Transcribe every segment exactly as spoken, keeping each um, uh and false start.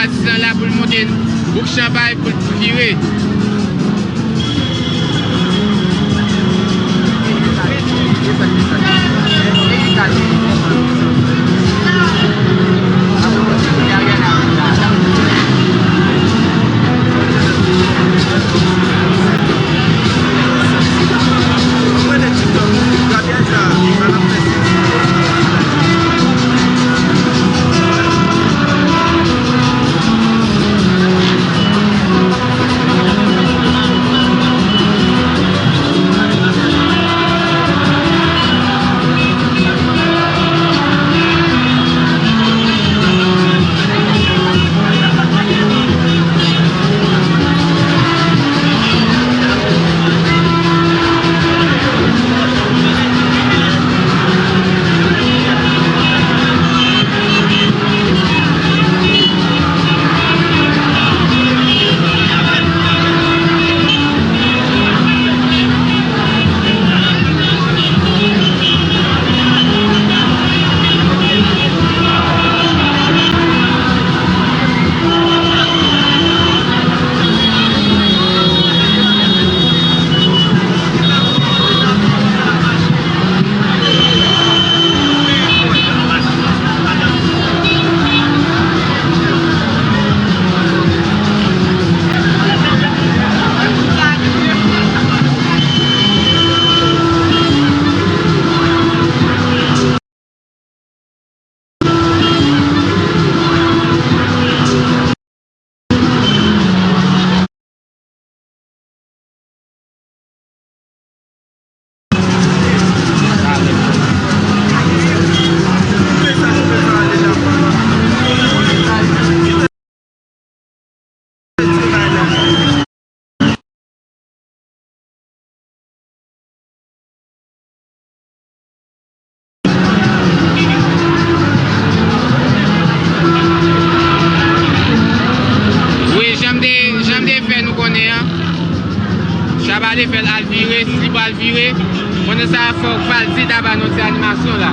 Atis lan la pou l monte bouk chan pa l pou l vire. Wi, jan m te, jan m te fè nou konnen an, Shabba te fè l al vire, si l pral vire, konnen sa fòk Valdi ta ba nou ti animasyon la.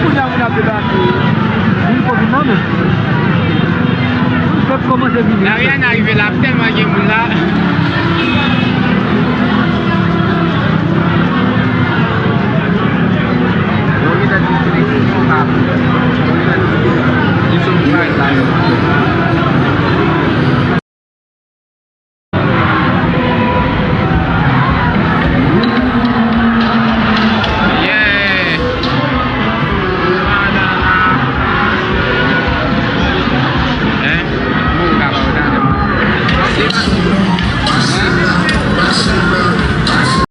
Kounye a moun ap debake. Moun fò vin nan men. Pèp kòmanse vini. Ariana rive la, ap tèlman gen moun la. Yo gentan di seleksyon pa bon. Yo gentan di seleksyon pa bon.